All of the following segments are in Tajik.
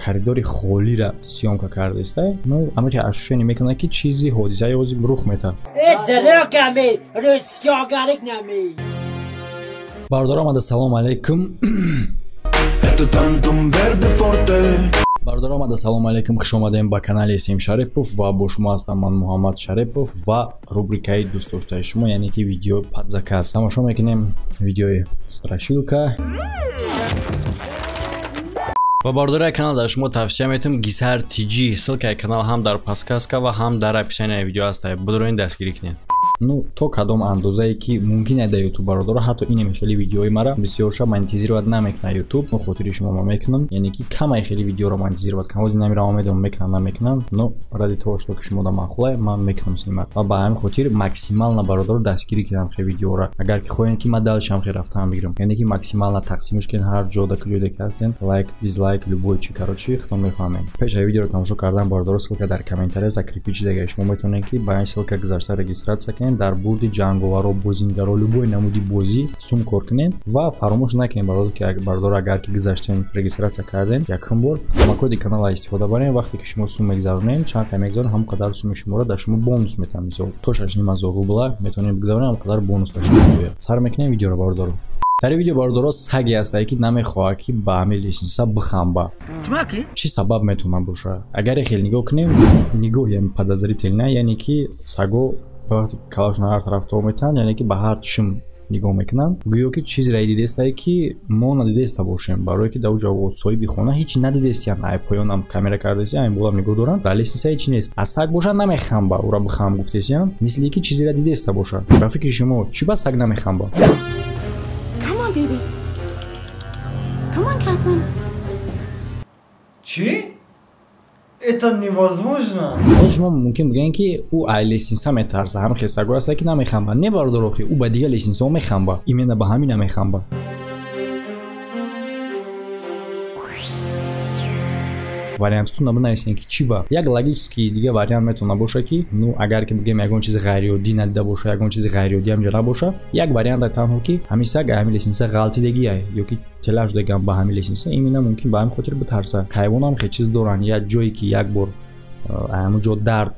Коридори холира съёмка кардааста. Ну, ҳамаки ощущение мекунад, ки чизи ҳодисаи ҳозир рух метавад. Бародаро, омада, салом алейкум. Бародаро, омада, салом алейкум, хуш омадем ба канали Сим Шарипов ва бо шумо ҳастам ман, Муҳаммад Шарипов, ва рубрикаи дӯстдоштаи шумо, яъне ки видео под заказ. Тамошо мекунем видеои страшилка. Ва бародарои канал, дар шумо тавсия метавам Гисар TG, ссылкаи канал ҳам дар подсказка ва ҳам дар описанияи видео ҳаст, бидороин дастгирӣ кунед. Ну, то кадом андозае ки мумкин дар ютуб, бародаро, ҳатто инаме хеле видеои мара бисёрша монетизировать намекунад ютуб. Но хотири шумо ма мекунам, яъне ки камай хеле видеоро монетизировать кунам. Ҳозир намирам, медонам, мекунам, намекунам, но ради того, что ки шумо да маъқулай, ман мекунам снимать. Ва ба ҳамин хотир максимально, бародаро, дастгирӣ кунам хе видеоро, агар ки хоҳем, ки ман дальше хе рафтан бигирам, яъне ки максимально тақсимш кунед ҳар ҷо, да куҷое ки ҳастен, лайк, дизлайк, любой чи, короче, худтон мефаҳмед. Пеш аз видеоро тамошо кардан, бародаро, ссылка дар комментария закрепить шудага, шумо метавонед, ки ба ин ссылка гузашта регистрация кунед, дар бурди ҷанговаро, бозингаро, любой намуди бозӣ сум кор кунед. Ва фаромӯш накунед, бародар, ки бародар, агар ки гузаштем, регистрация кардем якум бор, промокоди канала истифода барем. Вақте ки шумо сум мегзаронем, чанд ка мегзаронем, ҳамон қадар суми шуморо дар шумо бонус метавам. Мисол, то 6500 рубла метавонем бигзаронем, ҳамон қадар бонус дар шумо меояд. Сар мекунем видеоро, бародаро. Дар ин видео, бародаро, саге ҳастае, ки намехоҳад, ки ба ҳамин лестница бихамба. Чӣ сабаб метавонад бошад? Агар хеле нигоҳ кунем, нигоҳи подозрительная, яъне ки саго вақте калашон ҳар тараф то метаванд, яъне ки ба ҳар чишм нигоҳ мекунанд, гӯё ки чизеро дидестае, ки мо надидеста бошем, барое ки дар ӯ ҷо соҳиби хона ҳеч надидестиян. Ай поёнам камера кардесиян, ай болам нигоҳ доранд, дар лестница ҳеч нест. Аз саг бошад, намехамба, ӯра бихам гуфтесиян, мисли ки чизеро дидеста бошад. Ба фикри шумо, чӣ ба саг намехамба? Come on, baby. Come on, Catherine. Чӣ? Это невозможно. Ҳозир шумо мумкин бигӯед, ки ӯ ай лестница метарса, ҳам хел сагҳо ҳаста, ки намехамба. Не, бародаро, ӯ ба дигар лестницаҳо мехамба, именно ба ҳамин намехамба. Вариантатонро бинависем, ки чӣ ба. Як логический дига вариант метавона боша, ки ну, агар ки бигӯем, ягон чизи ғайриоддӣ надида боша, ягон чизи ғайриоддӣ ҳамҷо набоша, як вариант танҳо, ки ҳамин саг ҳамин лестница ғалтидагия ё ки тела шудагам ба ҳамин лестница, именно мумкин ба ҳамин хотир битарса. Ҳайвонам хел чиз доранд, як ҷое ки як бор ҳамон ҷо дард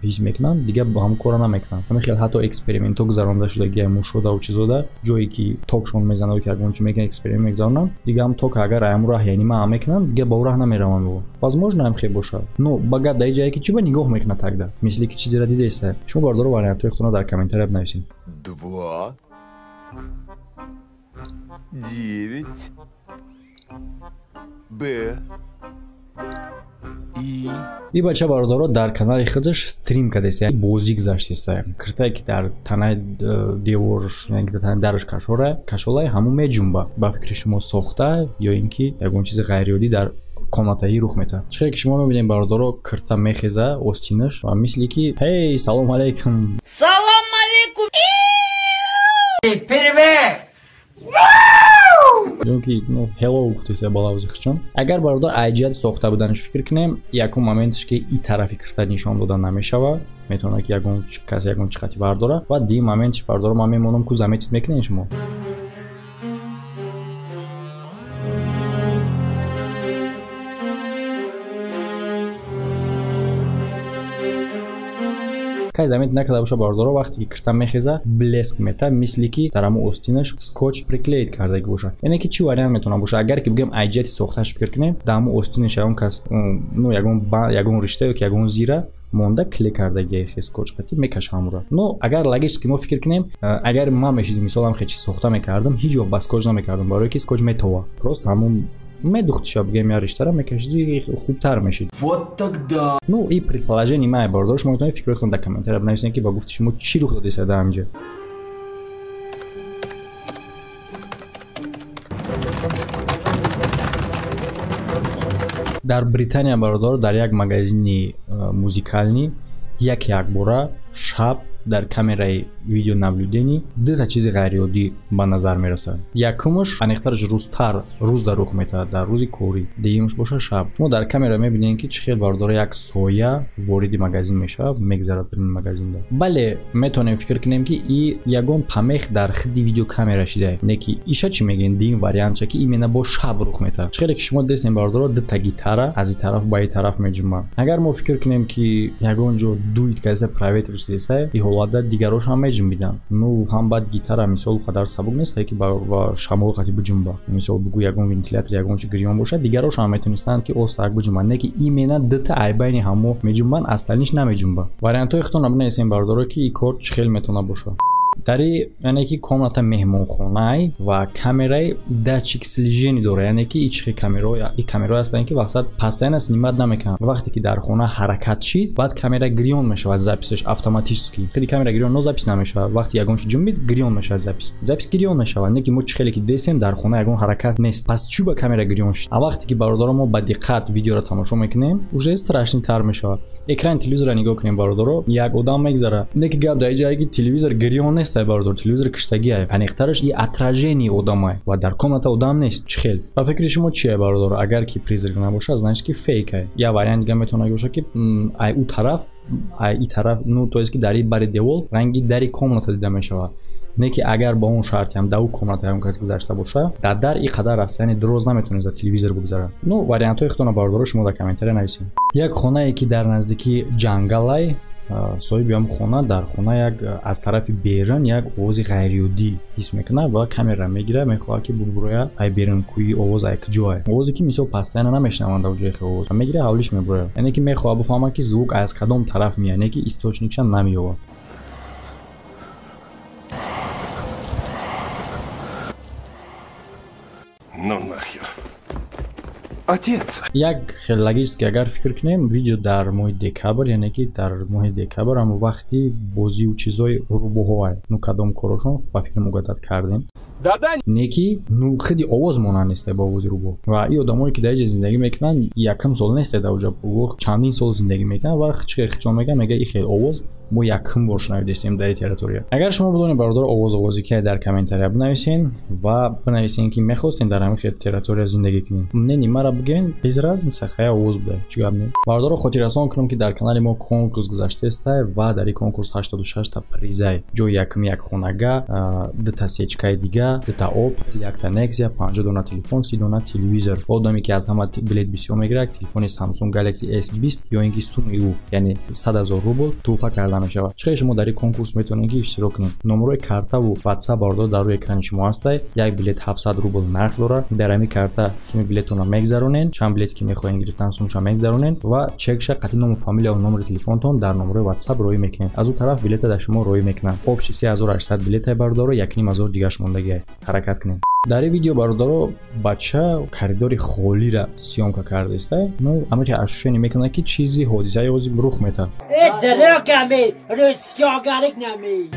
ҳис мекунанд, дигар ба ҳамон кора намекунанд. Ҳамин хел ҳатто экспериментҳо гузаронда шудагия, мушодаву чизода, ҷое ки токшон мезанад, ки ягон чи мекунанд, эксперимент мегузаронанд, дига ҳам ток агар ҳамон раҳ, яъне маъ мекунанд, дига ба ӯ раҳ намераванд. Возможно, ҳам хел бошад. Но ба гап дар ҷае, ки чӣ ба нигоҳ мекунад тогда, мисли ки чизеро дидаеста. Шумо, бародаро, вариантҳои худтонро дар комментария бинависед. 2, 9, Б, И. И бача, бародаро, дар канали худаш стрим кардааст, бозӣ гузаштааст. Киртае, ки дар танаи девор, яъне ки дар танаи дараш кашора кашолай, ҳамон меҷунба. Ба фикри шумо, сохта ё ин ки ягон чизи ғайриоддӣ дар комнатаи рух метавад? Чӣ ки шумо мебинем, бародаро, кирта мехеза остинаш ва мисли ки ҳей, салом алейкум, Салом алейкум. Привет. Ё ки ну, hello гуфтеса ба лавзи хучон. Агар, бародар, ай ҷиҳати сохта буданаш фикр кунем, якум моменташ, ки и тарафи кирта нишон дода намешава, метавонад, ки ягон кас ягон чихати бардора. Ва дигар моментиш, бародаро, ман мемонам, ку заметить мекунед шумо. Кай заметить накарда боша, бародаро, вақте ки кирта мехеза, блеск мета, мисли ки дар ҳамон остинаш скотч приклеить кардаги боша. Яъне ки чӣ вариант метавона боша? Агар ки бигӯем, ай ҷиҳати сохташ фикр кунем, дар ҳамон остинаш ягон кас, ну, ягон ришта ё ки ягон зира монда, клей кардаги, скотч қатӣ мекаша ҳамуро. Но агар логически мо фикр кунем, агар ман мешидим, мисол, ҳам чиз сохта мекардам, ҳеҷ вақт ба скотч намекардам, барое ки скотч метова, просто ҳамон медухтиша, бигӯем, я риштара мекашиди, хубтар мешид. Вот тогда. Ну, и предположение май, бародаро, шумо метавонед фикрҳои худтон дар комментария бинависед, ки ба гуфти шумо чӣ рух додеста дар ҳаминҷо. Дар Британия, бародаро, дар як магазини музикалӣ як якбора шаб дар камераи видеонаблюдение дута чизи ғайриоддӣ ба назар мерасад. Якумаш, аниқтараш, рӯзтар рӯз дар рух метавад, дар рӯзи корӣ, дуюмаш боша шаб. Шумо дар камера мебинед, ки чӣ хел, бародаро, як соя вориди магазин мешавад, мегзарад дар ин магазинда. Бале, метавонем фикр кунем, ки и ягон помех дар хиди видеокамера шидае. Не ки иша чӣ мегӯем, дуюм вариантча, ки именно бо шаб рух метавад. Чӣ хеле ки шумо дестем, бародаро, дута гитара аз ин тараф ба ин тараф меҷумбанд. Агар мо фикр кунем, ки ягон ҷо дует кардеста, проветривать шудеста, и ҳолатда дигарош ҳам меҷунбиданд. Ну ҳам баъд гитара, мисол, қадар сабук нест, ки ба шамол қати биҷунба. Мисол, бугӯ, ягон вентилятор, ягон чи гирён бошад, дигарош ҳам метонистанд, ки остак биҷунбанд. Не ки именно дута айбайни ҳамо меҷунбанд, остальниш намеҷунба. Вариантҳои худтонро бинависем, бародаро, ки ин кор чӣ хел метавонад бошад. Дари, яъне ки комната меҳмонхонай ва камераи датчик слежения дора, яъне ки ичхи камераҳо, и камераҳое ҳастанд, ки вақсад постоянно снимать намекунанд. Вақте ки дар хона ҳаракат шид, баъд камера гирён мешавад, записаш автоматически. Худи камера гирён, но запись намешавад. Вақте ягон чи ҷунбид, гирён мешавад запись, запись гирён мешавад. Не ки мо чӣ хеле ки дестем, дар хона ягон ҳаракат нест, пас чӣ ба камера гирён шид? А вақте ки, бародаро, мо ба диққат видеоро тамошо мекунем, уже страшныйтар мешавад. Экрани телевизорро нигоҳ кунем, бародаро, як одам мегзара. Не ки гап дар ҷае, ки телевизор гирён нестай, бародар, телевизор киштагиай. Аниқтараш, и отражение одамай ва дар комната одам нест. Чӣ хел, ба фикри шумо чие, бародар? Агар ки призрак набошад, значит ки фейкай. Як вариант дига метавонад бошад, ки ай ӯ тараф, ай и тараф, ну то есть ки дар и бари девол ранги дари комната дида мешавад. Не ки агар ба он шарти ҳам дар ӯ комната ягон кас гузашта боша, дар дар и қадар расстояние дроз наметавонед за телевизор бигзарад. Ну, вариантҳои худтонро, бародаро, шумо дар комментария нависед. Як хонае, ки дар наздикии ҷангалай, соҳиби ҳам хона дар хона як аз тарафи берун як овози ғайриоддӣ ҳис мекунад ва камера мегирад, мехоҳад, ки бубурояд ай берункӯи овоз ай куҷоай. Овозе ки, мисол, постоянно намешнаванд дар ҷои хел овоз мегирад, ҳавлиш мебурояд, яъне ки мехоҳад бифаҳмад, ки звук аз кадом тараф меяд, яъне ки источникша намеёбад. Ну нахер. Отец. Як хел логически агар фикр кунем, видео дар моҳи декабр, яъне ки дар моҳи декабр ҳамо вақти бозиву чизои рӯбоҳоай. Ну, кадом корошон, ба фикрам, угадать кардем. Не ки ну худи овоз монанд нестай ба овози рӯбоҳ. Ва и одамое, ки дар иҷа зиндагӣ мекунанд, якум сол нестай дар оҷа, чандин сол зиндагӣ мекунанд ва чӣ хичон мегӯянд, мега, и хел овоз мо якум бор шунавидастем дар территория. Агар шумо бидонед, бародар, овоз овози ки, дар комментария бинависен ва бинависен, ки мехостем дар ҳамин хел территория зиндагӣ кунем. Не, мара бигӯен, без разница, хая овоз буда, чӣ гап не. Бародаро, хотиррасон кунам, ки дар канали мо конкурс гузаштаестай ва дар ин конкурс 86 та призай: ҷои якум як хонага, дута сечкаи дига, дута Опел, якта Нексия, 50 дона телефон, 30 дона телевизор. Одаме, ки аз ҳама билет бисёр мегирад, телефони Samsung Galaxy S20 ё ин ки суми ӯ, яъне 100 000 рубл тӯҳфа карда мешавад. Чӣ шумо дар ин конкурс метавонед, ки иштирок кунед? Номерои картаву WhatsApp, бародар, дар рӯи экрани шумо ҳастай. Як билет 700 рубл нарх дорад. Дар ҳамин карта суми билетонро мегзаронед, чанд билете ки мехоҳед гирифтан, сумша мегзаронед ва чекша қатъи ному фамилия ва номери телефонтон дар номерои WhatsApp роӣ мекунед. Аз ӯ тараф билета дар шумо роӣ мекунанд. Общий 3800 билетай, бародаро, 1500 дигаш мондагиай, ҳаракат кунед. Дар ин видео, бародаро, бача коридори холира съёмка кардааста. Ну, ҳамихе ощущение мекунад, ки чизи ҳодисаи ози рух метавад. Э, дурӯғ ами, рӯзсиёгарик нами.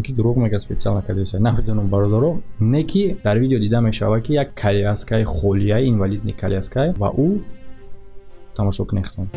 Ки дурӯғ мега, специально кардааста, намедонам, бародаро. Не ки дар видео дида мешавад, ки як коляскаи холия, инвалидный коляскай, ва ӯ тамошо кунед худтон.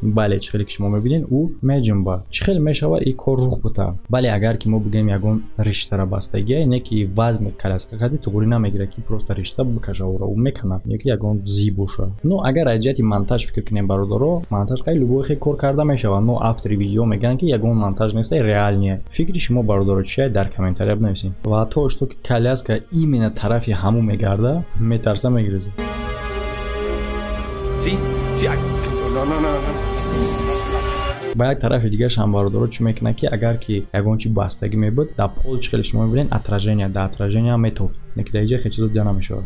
Бале, чӣ хеле ки шумо мебинед, ӯ меҷунбад. Чӣ хел мешавад ин кор рух бута? Бале, агар ки мо бигӯем, ягон риштара бастагия, не ки вазми коляска кади туғрӣ намегирад, ки просто ришта бикаша, ӯро ӯ меканад, ё ки ягон зӣ боша. Ну, агар аз ҷиҳати монтаж фикр кунем, бародаро, монтаж қай любой хел кор карда мешавад, но автори видео мегӯянд, ки ягон монтаж неста, реальный. Фикри шумо, бародаро, чия, дар комментария бинависед. Ва то что ки коляска именно тарафи ҳамун мегарда, метарса, мегирезад. Sí, sí, ay, no, no, no, no. Ба як тарафи дигараш ҳам бародаро чӣ мекунад, ки агар ки ягон чи бастагӣ мебуд, дар пол чӣ хеле шумо мебинед, отражение, дар отражение метофт. Не ки дар иҷа хел чизо дида намешавад.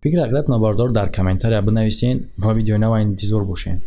Фикр ақидатона, бародаро, дар комментария бинависен ва видеои нава интизор бошед.